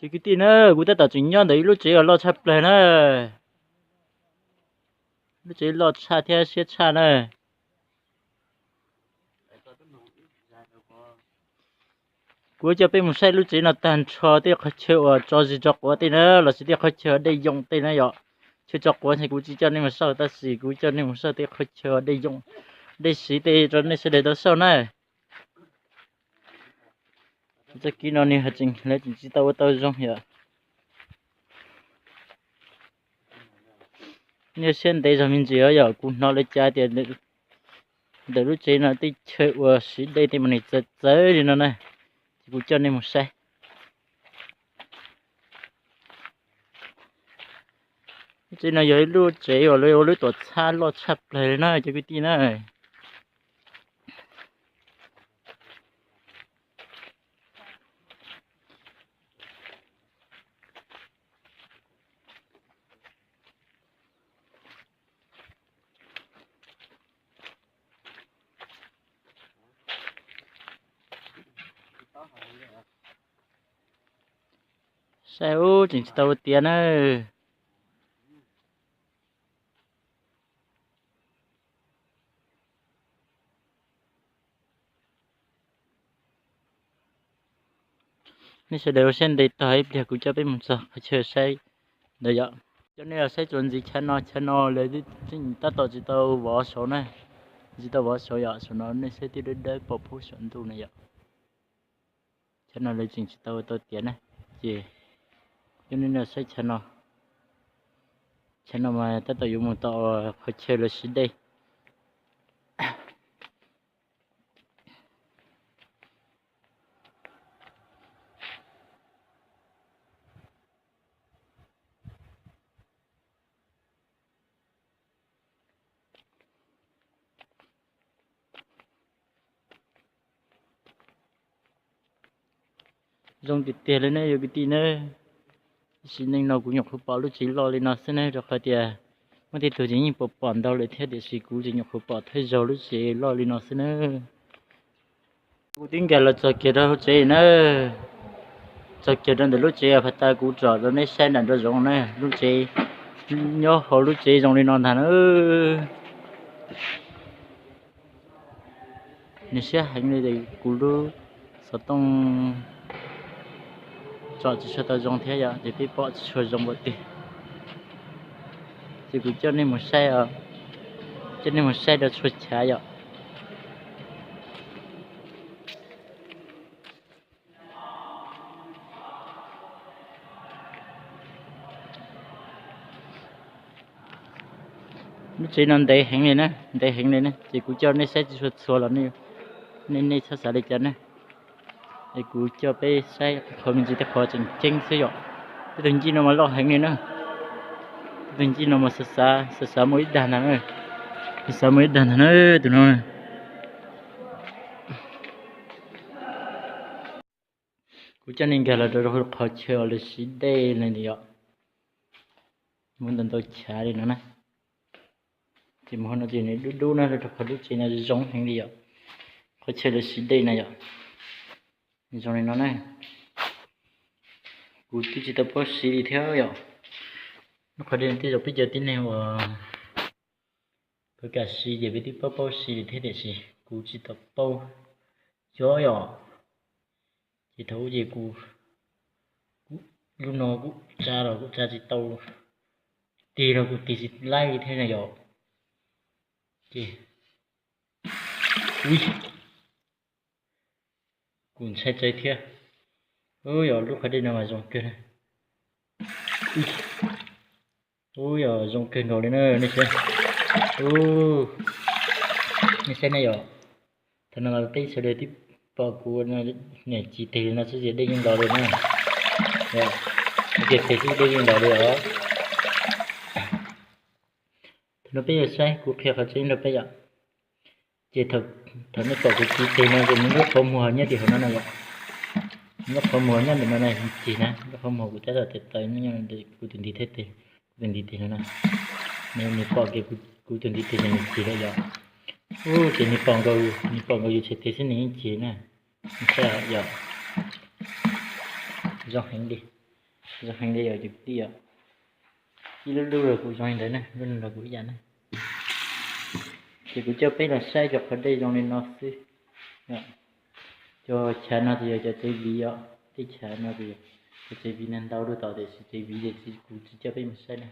Kwv tij na, kuv tab tom tseem nyob ntawm ib lub tsev uas loj tshaj plaws na. Lub tsev loj tshaj thiab siab tshaj na. Kuv coj peb mus saib lub tsev no tag nrho tej qhov chaw uas tso zis tso quav tej na, los sis tej qhov chaw dej yoo tej na yom. Chaw tso quav ntshe kuv tsis coj nej mus saib, tab sis kuv coj nej mus saib tej qhov chaw dej yoo, dej siv tej rau nej sawv daws tau saib na. Txoj kev no nws tseem, lawv tseem tsis tau ua tau zoo yom. Nej siab ntev zog me ntsis os yom, kuv hnov lawv cav tias ntawm lub tsev no tej chaw uas siv dej tej mas nws txawv txawv li no na, ces kuv coj nej mus saib. Lub tsev no yog ib lub tsev uas lawv ua lub tuam txhab loj tshaj plaws li na cov kwv tij na. Saib ub, tseem tsis tau ua tiav na. Nej sawv daws ua siab ntev tog ib pliag kuv coj peb mus txog qhov chaw saib ntawd yom. Coj nej los saib txuas ntxiv chav no, chav no lawv tab tom tsis tau vov saud na, tsis tau vov saud yom, saum no nej saib twb dawb dawb pom pub saum ntuj na yom. Chav no lawv tseem tsis tau ua tau tiav na, ces coj nej los saib chav no. Chav no mas tab tom yuav mus tom qhov chaw lawv siv dej. Zoo tiag tiag li ne yog kwv tij na. Sim neej no kuv nyuam qhuav pom lub tsev loj li no xwb ne, rau qhov tias muaj tej tug ces yeej pom pom ntau lawm thiab, tiam sis kuv ces nyuam qhuav pom thawj zaug lub tsev loj li no xwb na. Kuv twb nkag los txog kiag rau hauv tsev na, txog kiag rau ntawm lub tsev, phas tas kuv tsom rau nej saib nram nraum zoov na, lub tsev, nyob hauv lub tsev zoo li no ntag na. Nws siab heev li, kuv lub xov tooj tsom tsis tshua tau zoo thiab yom, ces peb pom tsis tshua zoo npaum twg. Ces kuv coj nej mus saib, coj nej mus saib rau txhua chav yom. Lub tsev no ntev heev li na, ntev heev li na, ces kuv coj nej saib tsis tshua txhua los nej, nej txhob xav li cas na. Es kuv coj peb saib qhov me ntsis tej qhov tseem ceeb xwb yom. Tej tug ncij no mas loj heev li na. Tej tug ncij no mas xav xav, xav xav muaj ib dag ntag na. Xav xav muaj ib dag ntag na tus no. Kuv coj nej nkag los rau qhov chaw uas lawv siv dej no yom. Muaj ntau ntau chav li no na. Ces mus hauv no ces nws dub dub na, rau qhov lub tsev no zoo heev li yom. Qhov chaw lawv siv dej na yom. Zoo li no na. Kuv twb tsis tau paub siv li thiab yom. Lub qhov dej no tej zaum peb cov tib neeg uas kawg kam siv ces peb twb paub paub siv li thiab, tiam sis kuv tsis tau paub xyov yom. Ces thaum ub ces kuv, lub no kuv tsa los kuv tsa tsis tau, tig los kuv tig tsis laib li thiab na yom. Ces, ui, kuv ntshai tsawv thiab. Ub, yog lub qhov dej no mas zoo kawg na. Ub, yog zoo kawg nkaus li na nej saib. Ub, nej saib na yom. Thaum no los peb sawv daws twb pom kuv niam ci teg li no xwb ces dej yeej los li na. Tiag teg xwb dej yeej los li os. Thaum no peb yuav saib kuv qhia qhov tseeb rau peb yom. Ces thaum nej pom kuv ci teg no ces nws lub qhov muag nyob tim hauv no na yom. Nws lub qhov muag nyob ntawm no na, ci na, lub qhov muag kuv tab tom taws taws nyob kuv tus ntiv thiab teg, kuv tus ntiv teg no na. Nws, nws pom kiag kuv tus ntiv teg ces nws cig lawm yom. Ub, ces nws pom nkaus, nws pom nkaus yus txhais tes xwb nws yeej cig na. Nws saib yom. Zoo heev li. Zoo heev li yom cov kwv tij yom. Ib lub lub los kuj zoo li ntawd na, lub no los kuj ib yam na. Ces kuv coj peb los saib cov qhov dej zoo li no xwb. Cov chav no ces yog cov tsev viv os, tej chav no ces yog cov tsev viv na, ntau dua tom tiam sis tsev viv ces kuv tsis coj peb mus saib na.